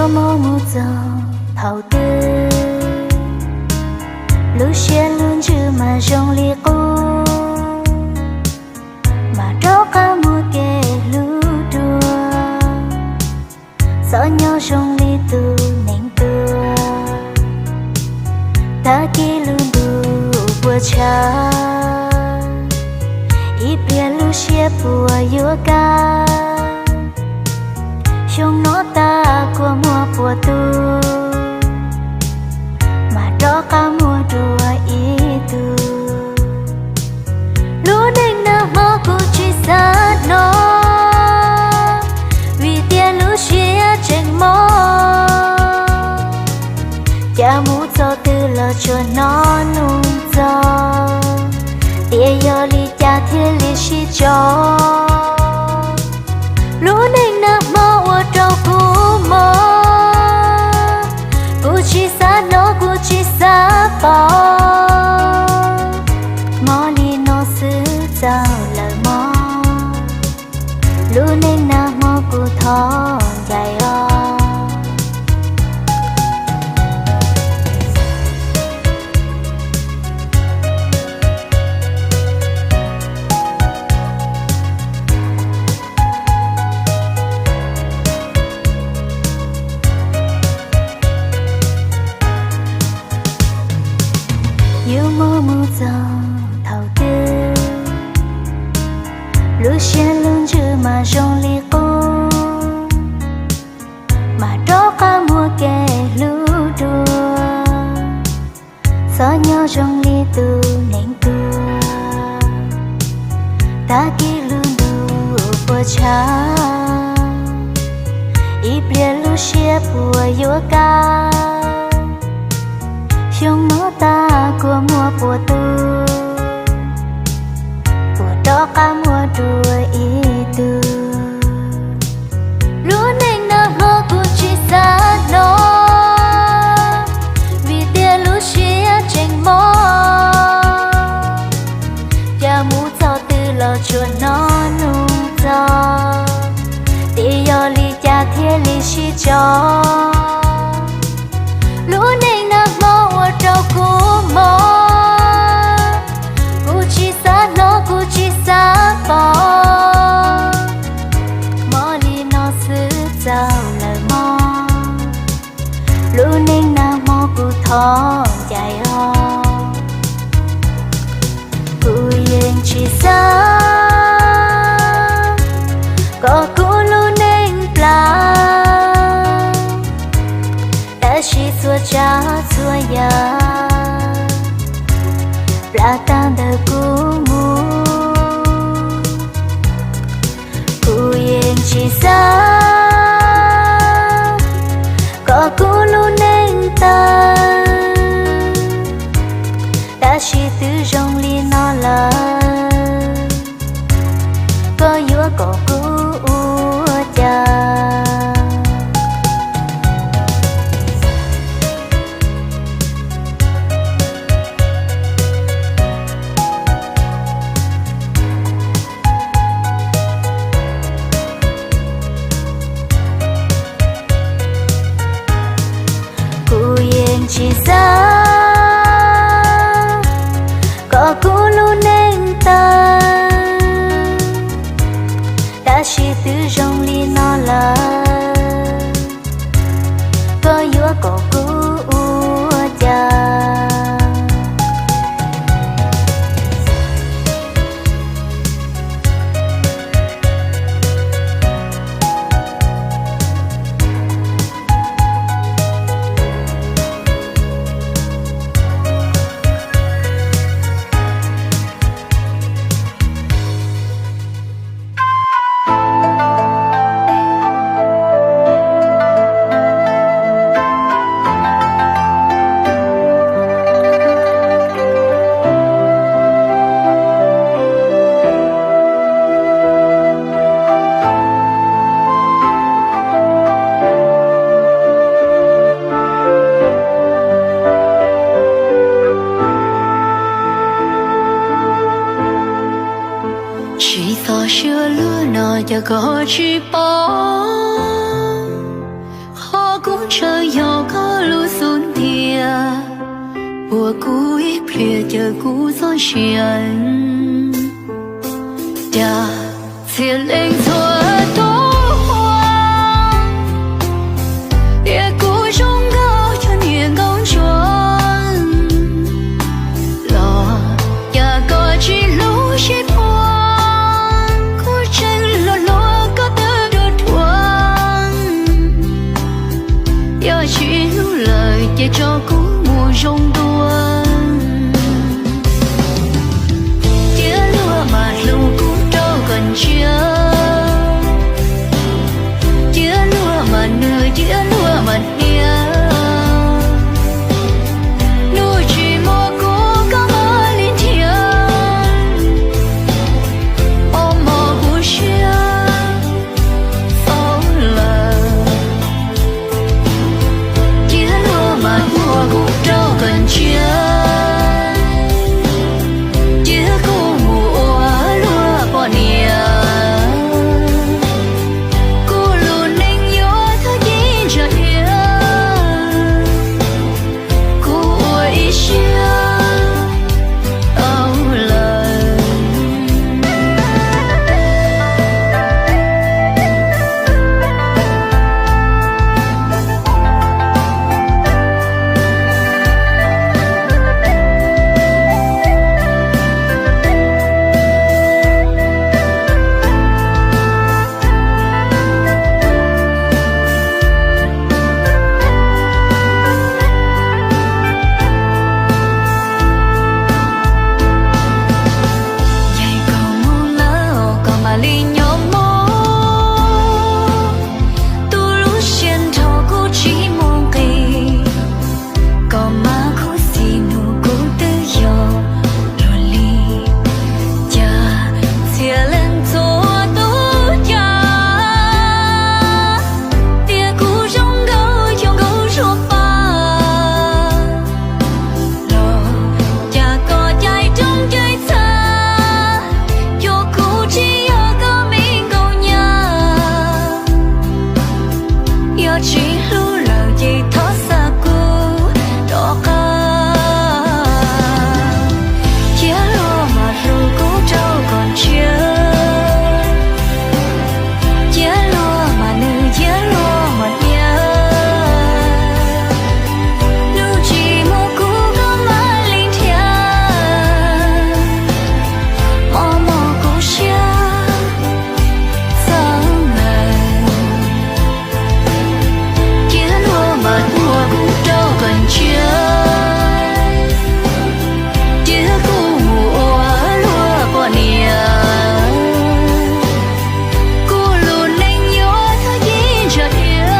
Yuav mob mus txog thaum twg, lub siab lub ntsws mas zoo li qub, mas rov qab muaj kev hlub dua, txhob nyob zoo li tus neeg tuag. Tag kis lub ntuj puas tshav, ib pliag lub siab puas yuav kaj. Xyoo no tag kua muag puas tu, mas rov qab muaj dua ib tug. Lub neej nag hmo kuv tsis xav hnov, vim tias lub siab tseem mob. Cas mus txog twg los tsuas hnov nug txog, tias yog li cas thiaj li sib tso. Lub neej nag hmo ua rau kuv mob, kuv tsis xav hnov kuv tsis xav pom. Mob li no xwb txaus lawm mog, lub neej nag hmo kuv thov ncaim os. Yuav mob mus txog thaum twg, lub siab lub ntsws mas zoo li qub, mas rov qab muaj kev hlub dua, txhob nyob zoo li tus neeg tuag. Tag kis lub ntuj puas tshav, ib pliag lub siab puas yuav kaj. Xyoo no tag kua muag puas tu, puas rov qab muaj dua ib tug. Lub neej nag hmo kuv tsis xav hnov, vim tias lub siab tseem mob. Cas mus txog twg los tsuas hnov nug txog, tias yog li cas thiaj li sib tso. Lub neej nag hmo ua rau kuv mob, kuv tsis xav hnov kuv tsis xav pom. Mob li no xwb txaus lawm mog, lub neej nag hmo kuv thov ncaim os. Kuv yeej tsis xav kom kuv lub neej plaws, tab sis txhua tsav txhua yam plam tag ntawm kuv mus. Kuv yeej tsis xav kom kuv lub neej tawg, tab sis twb zoo li no lawm, koj yuav kom kuv ua cas? Kuv yeej tsis xav kom kuv lub neej tawg, tab sis twb zoo li no lawm, koj yuav kom kuv ua cas? Tsis txhob suav luag no, cas koj tsis paub qhov kuv Tseem yog koj lub xub ntiag, puag kuv ib pliag caw kuv txoj sia. Cas txhia leej txhua tus ua, tias kuv zoo nkauj cuag niam nkauj ntsuag los, cas koj tsis hlub sib puag, kuv tseem hluas hluas koj twb tuag tuag. Yog tsis hlub lawm ces tso kuv mus zoo dua. Cia luag mas hlub kuv rau kom ntsia, cia luag mas nws, cia luag mas hnia. Hnub tsis muaj kuv koj mam li nrhiav, mos mos kuv siab txaus lawm. Cia luag mas ua kuv rau kom ntsia, cia kuv mus ua luag poj niam. Kuv lub neej yuav thov cia ntsa dhia, kuv ua ib siab tau lawm. Yog koj mus lawm koj mam li nyob mog, tus lub siab nrho kuv tsis muaj nqis, koj mas khuv xim nug kuv twb yog luag li. Cas txhia leej txhua tus ua, tias kuv zoo nkauj cuag nkauj ntsuag pab los, cas koj caij roob caij txha, cuag kuv tsis yog koj me nkauj nyab. Yog tsis hlub lawm ces thov xa kuv rov qab. Cia luag mas hlub kuv rau kom ntsia, cia luag mas nws, cia luag mas hnia. Hnub tsis muaj kuv koj mam li nrhiav, mos mos kuv siab txaus lawm. Cia luag mas ua kuv rau kom ntsia, cia kuv mus ua luag poj niam. Kuv lub neej yuav thov cia ntsa dhia,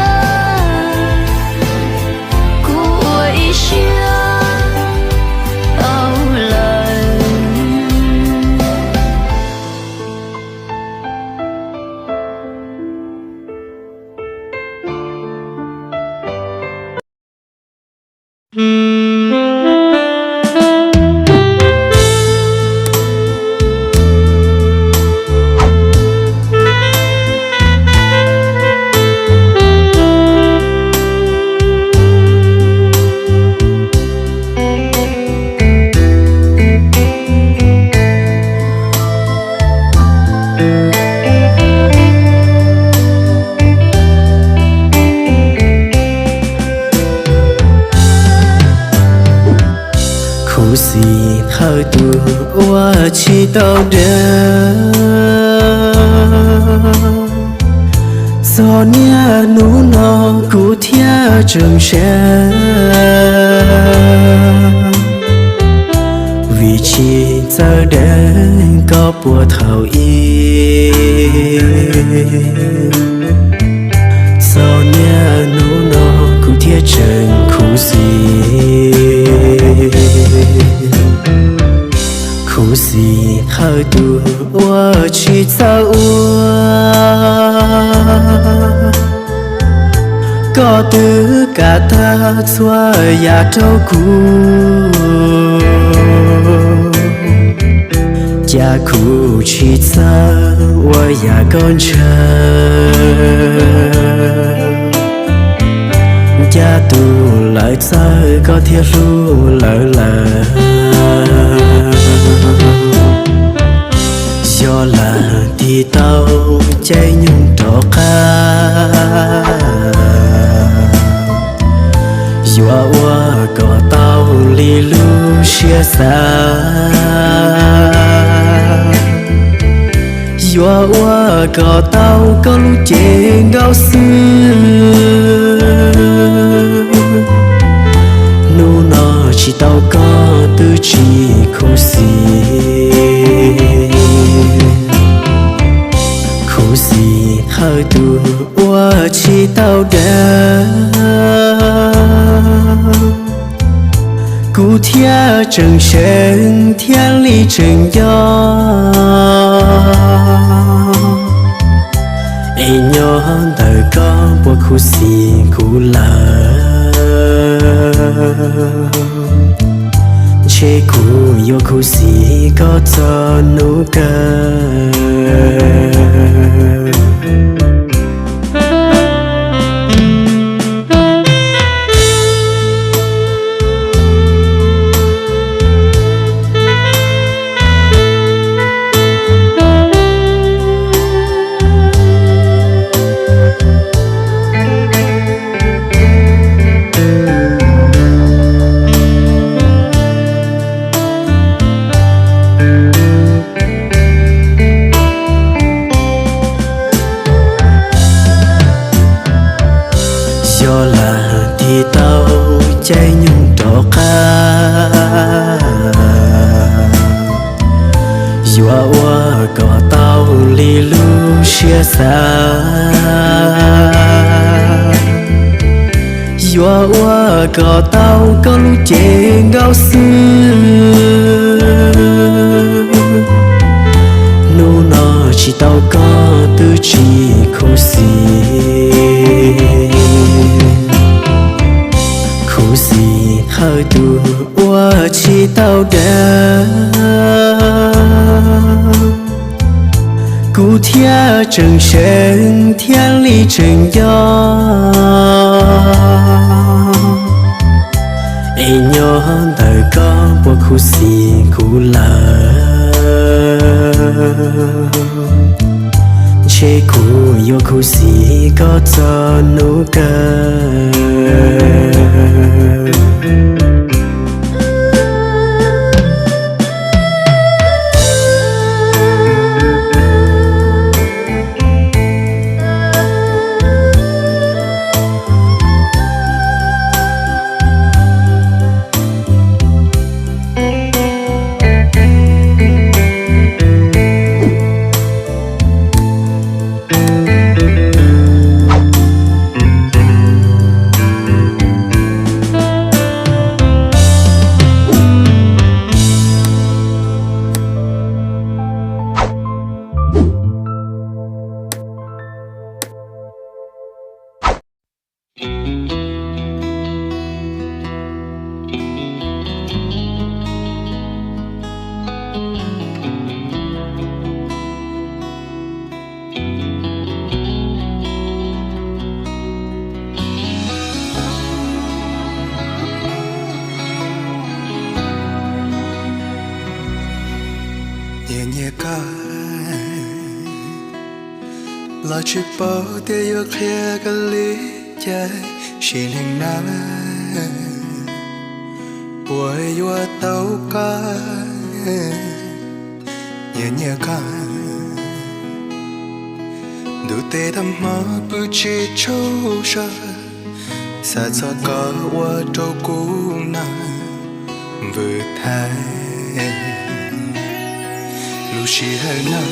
kuv ua ib siab tau lawm. Khuv xim qhawv tus ua tsis tau dawb. Txog niaj hnub no kuv thiaj tseem sab, vim tsis txawj dawb koj puag thaum ub. Txog niaj hnub no kuv thiaj tseem khuv xim. Khuv xim qhawv tus ua tsis txawj ua, koj twb kam tag txhua yam rau kuv. Cas kuv tsis txawj ua yam koj ntshaw. Cas tus lawv txawj koj thiaj hlub lawv lawm? Yog lam tig tau caij nyoog rov qab, yuav ua kom tau li lub siab xav, yuav ua kom tau koj lub cev nkauj xwb. Hnub no tsis tau koj twb tsis khuv xim, khuv xim qhawv tus ua tsis tau dawb. Kuv thiaj tseem seev thiaj li tseem nco, es nyob ntawm koj puas khuv xim kuv lawm? Ntshe kuv yuav khuv xim koj txog hnub kawg. Yog lam tig tau caij nyoog rov qab, yuav ua kom tau li lub siab xav, yuav ua kom tau koj lub cev nkauj xwb. Hnub no tsis tau koj twb tsis khuv xim, khuv xim qhawv tus ua tsis tau dawb. Kuv thiaj tseem seev thiaj li tseem nco, es nyob ntawm koj puas khuv xim kuv lawm? Ntshe kuv yuav khuv xim koj txog hnub kawg. Nyiam nyiam koj los tsis paub tias yuav qhia koj li cas, sim neej na puas yuav tau koj. Nyiam nyiam koj, ntuj teb tag hmo pw tsis tsaug zog, xav txog koj ua rau kuv nag vwm thaiv. Lub sij hawm no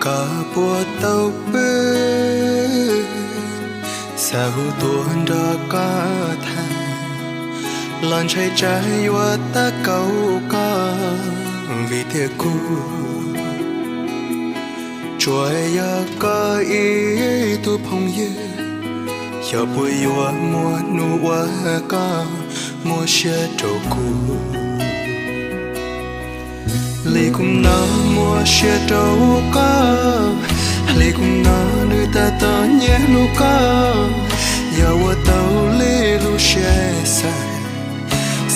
koj puas tau pw, xav hu tuaj nrog koj tham, los ntshai tsam yuav tab kaum koj, vim tias kuv tsuas yog koj ib tug phooj ywg, xyov puas yuav muaj hnub uas koj muaj siab rau kuv li kuv no muaj siab rau koj, li kuv no nws tab tom nyiam hlub koj. Yog ua tau li lub siab xav,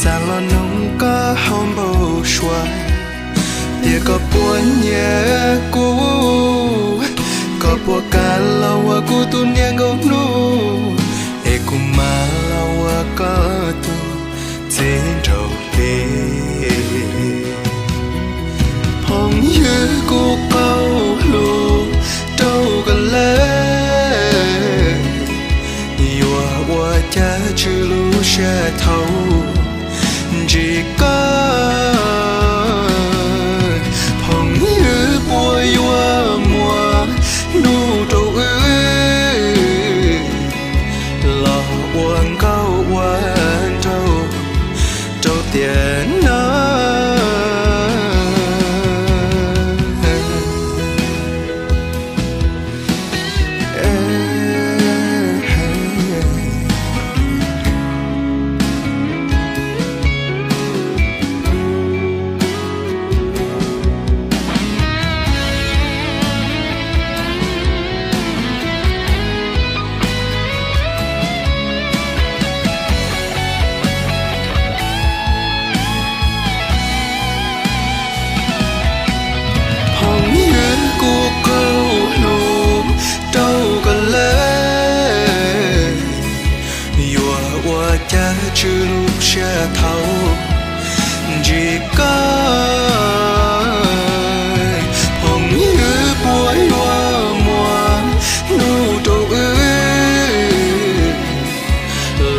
xav los noog koj hauv npau suav, tias koj puas nyiam kuv, koj puas kam los ua kuv tus niam nkauj hnub, es kuv mam los ua koj tus txiv nraug hli. Phooj ywg, kuv qaug hlub rau koj lawm, yuav ua cas tswj lub siab thaum ntsib koj. Phooj ywg, puas yuav muab hnub rau wb los ua nkauj ua nraug rau tiam no. Phooj ywg, kuv qaug hlub rau koj lawm, yuav ua cas tswj lub siab thaum ntsib koj. Phooj ywg, puas yuav muab hnub rau wb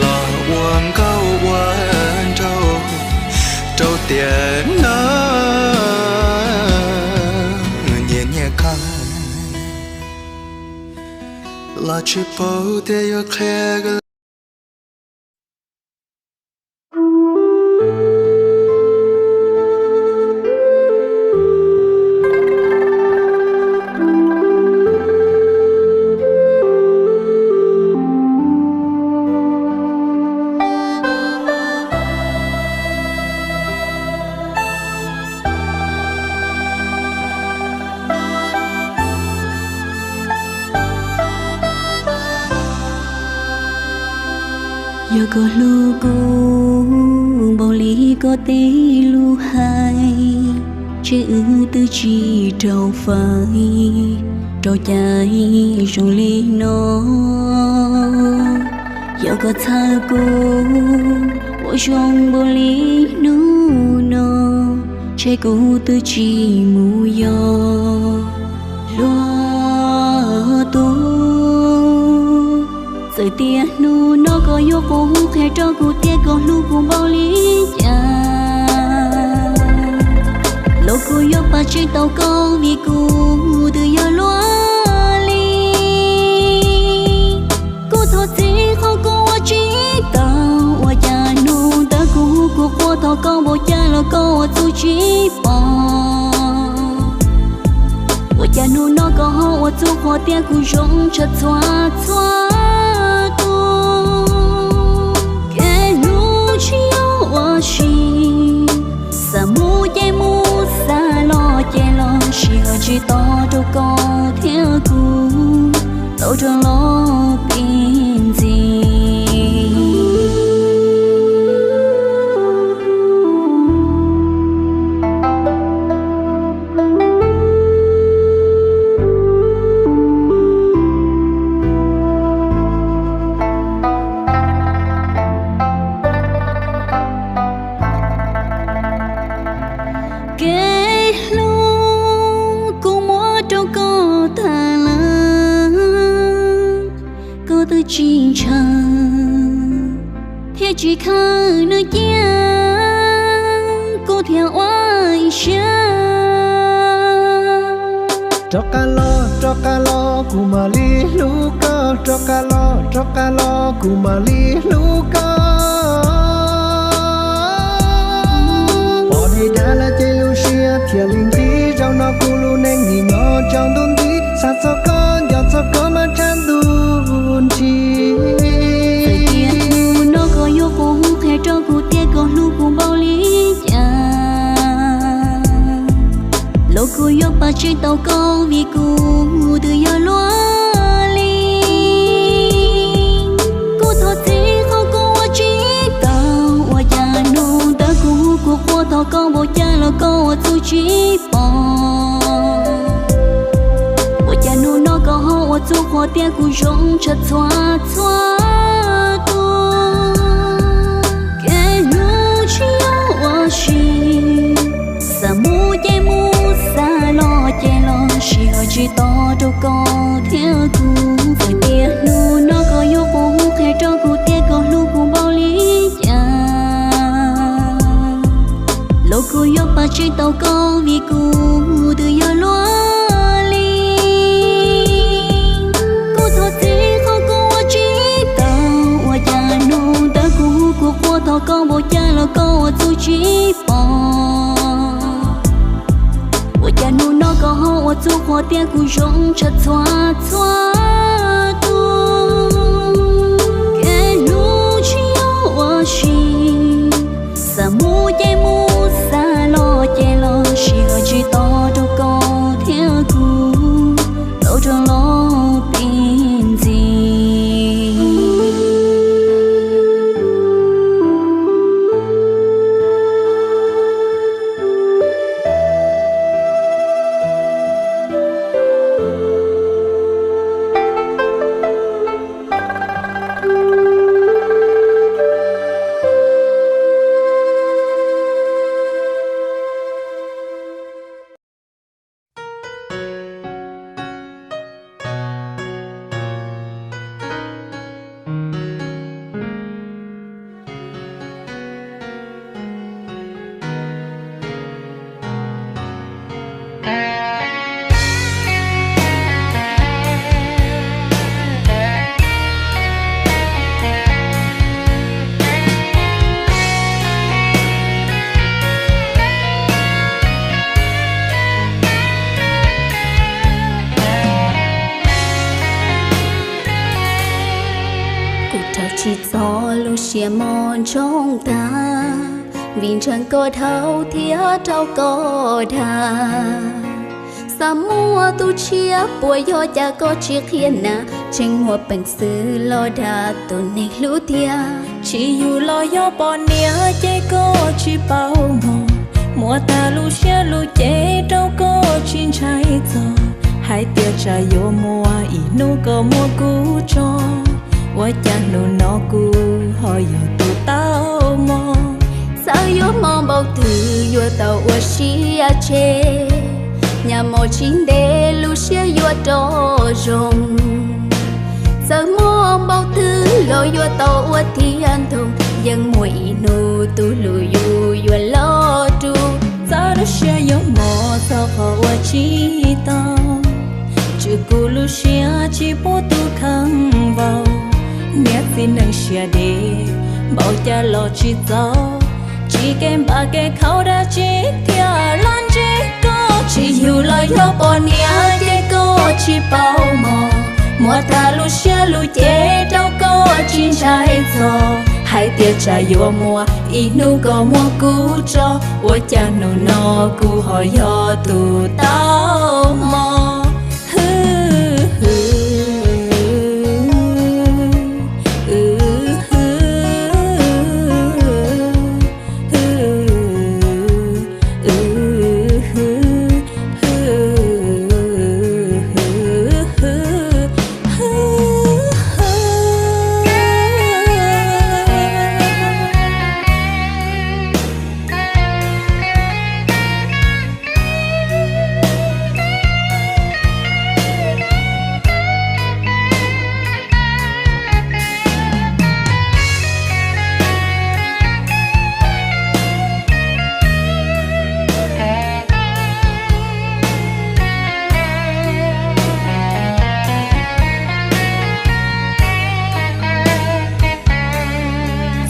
los ua nkauj ua nraug rau tiam no. Nyiam nyiam koj los tsis paub tias yuav qhia koj. Yog koj hlub kuv npaum li koj tej lus hais, ces wb twb tsis raug fais rau cai zoo li no. Yog koj txhawj kuv ua zoo npaum li hnub no, ces kuv twb tsis mus yos luag tus. Txawm tias hnub no koj yuav qhuab qhia rau kuv tias koj hlub kuv npaum li cas, los kuv yuav pab tsis tau koj vim kuv twb yog luag li. Kuv thov txim qhov kuv ua tsis tau, ua cas hnub ntawd kuv hu kuv quaj thov koj npaum cas los koj ua txuj tsis pom. Ua cas hnub no koj ho ua txuj qhuas tias kuv zoo tshaj txhua txhua tus. Kev hlub tsis yog ua si, xav mus ces mus, xav los ces los, sij hawm tsis tos rau koj thiab kuv tau rov los pib ntxiv. Kev hlub kuv muab rau koj tag lawm, koj twb tsis ntshaw thiab tsis khawm nws cia, kuv thiaj ua ib siab. Rov qab los, rov qab los, kuv mam li hlub koj. Rov qab los, rov qab los, kuv mam li hlub koj. Pom dej dab lawm ces lub siab thiaj li nqig, zaum no kuv lub neej nim no tsaus ntuj nti, xav txog koj, nco txog koj mas tshaj ntuj nrig. Txawm tias hnub no koj yuav qhuab qhia rau kuv tias koj hlub kuv npaum li cas, los kuv yuav pab tsis tau koj vim kuv twb yog luag li. tsis pom. Ua cas hnub no koj ho ua txuj qhuas tias kuv zoo tshaj txhua txhua tus. Kev hlub tsis yog ua si, xav mus ces mus, xav los ces los, sij hawm tsis tos rau koj thiab kuv. Txawm tias hnub no koj yuav quaj hu qhia rau kuv tias koj hlub kuv npaum li cas, los kuv yuav pab tsis tau koj vim kuv twb yog luag li. Kuv thov txim qhov kuv ua tsis tau, ua cas hnub ntawd kuv hu kuv quaj thov koj npaum cas los koj ua txuj tsis pom. Ua cas hnub no koj ho ua txuj qhuas tias kuv zoo tshaj txhua txhua tus. Kev hlub tsis yog ua si, xav mus ces mus, xav los ces los, sij hawm tsis tos rau koj thiab kuv, tau rov los pib ntxiv. Kuv rhawv tsis txog lub siab mog ntsoov tag, vim ntseeg koj dhau thiab raug koj dag. Xav muaj tus tshiab puas yog cas koj tsis qhia na, tseem muaj peev xwm los dag tus neeg hlub tiag. Tsis yug los yog poj niam ces koj tsis paub mog, muab tag lub siab lub cev rau koj tsis ntshai txog, hais tias tsam yuav muaj ib hnub koj muab kuv tso, ua cas hnub no kuv ho yog tus tau mog. Txawm yuav mob npaum twg yuav tau ua siab tseg, nyab mob tsis ntev lub siab yuav rov zoo. Txawm mob npaum twg los yuav tau ua tiav ntoo, yeej muaj ib hnub tus hlub yus yuav los rub. Txawm lub siab yuav mob txog qhov ua tsis tau, tswm kuv lub siab tsis pub tus kheej vau. Niam txiv neej siab deb, npaum cas los tsis txaus, tsis kev npam kev khaum dab tsi thiaj los ntsib koj. Tsis yug los yog poj niam ces koj tsis paub mog, muab tag lub siab lub cev rau koj tsis ntshai txog, hais tias tsam yuav muaj ib hnub koj muab kuv tso, ua cas hnub no kuv ho yog tus tau mog.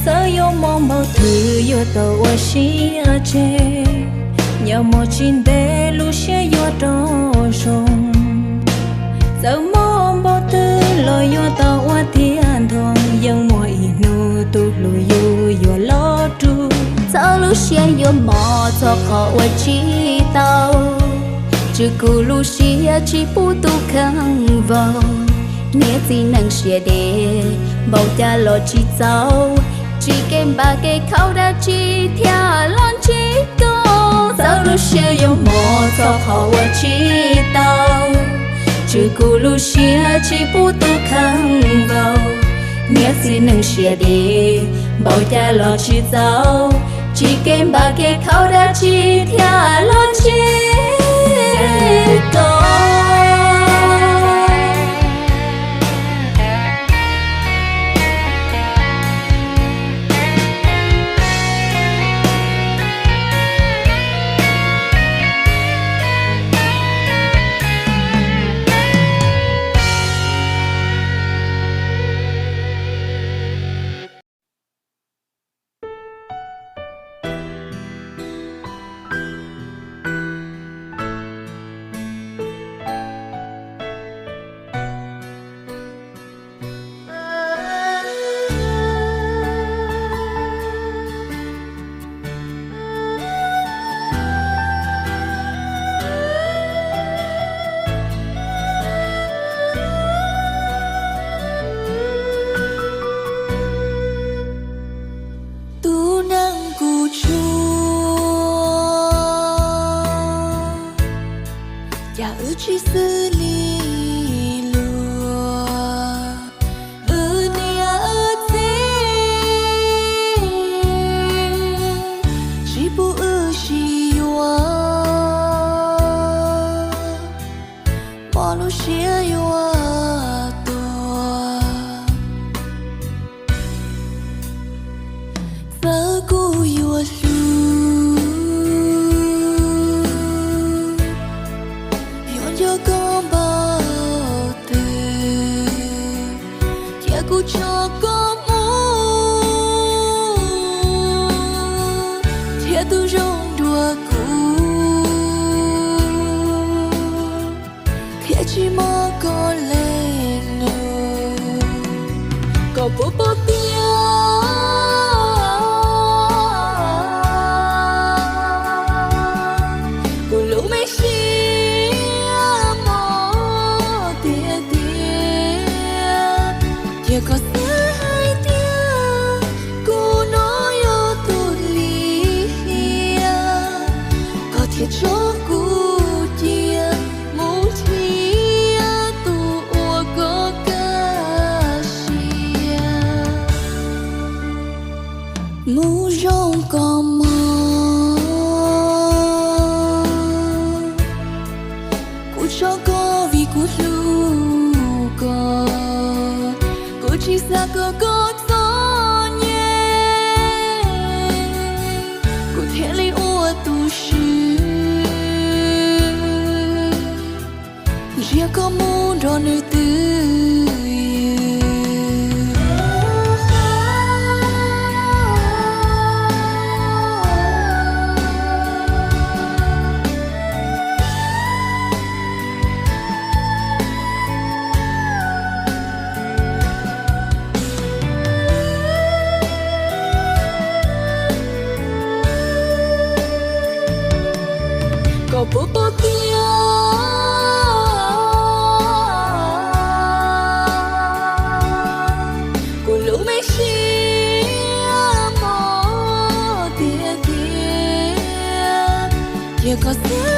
Txawm yuav mob npaum twg yuav tau ua siab tseg, nyab mob tsis ntev lub siab yuav rov zoo. Txawm mob npaum twg los yuav tau ua tiav ntoo, yeej muaj ib hnub tus hlub yus yuav los rub. Txawm lub siab yuav mob txog qhov ua tsis tau, tswm kuv lub siab tsis pub tus kheej vau. Niam txiv neej siab deb, npaum cas los tsis txaus, tsis kev npam kev khaum dab tsi thiaj los ntsib koj. Txawm lub Tsiaj yuav mob txog qhov ua tsis tau, tswj kuv lub siab tsis pub tus kheej vau. Niam txiv neej siab dev, npaum cas los tsis txaus, tsis kev npam kev khaum dab tsi thiaj los ntsib koj. Tus neeg kuv tshua, cas wb tsis xws li luag. Wb niam wb txiv tsis pub wb sib yuav, mob lub siab yuav tuag. Txawm kuv yuav hlub, yuav nco koj npaum twg, thiab kuv tso koj mus, thiab tus zoo dua kuv, thiab tsis mob koj leej lus. Koj puas paub tias kuv lub me siab mob tiag tiag, cia koj xav hais tias kuv no yog tus lim hiam, koj thiaj tso kuv cia mus nrhiav tus uas koj kaj siab. Hnub zoo koj mog, kuv tso koj vim kuv hlub koj, kuv tsis xav kom koj txom nyem, kuv thiaj li ua tus swb, nrhiav koj mus nrog nws twj ywm. Koj puas paub tias kuv lub me siab mob tiag tiag, cia koj xav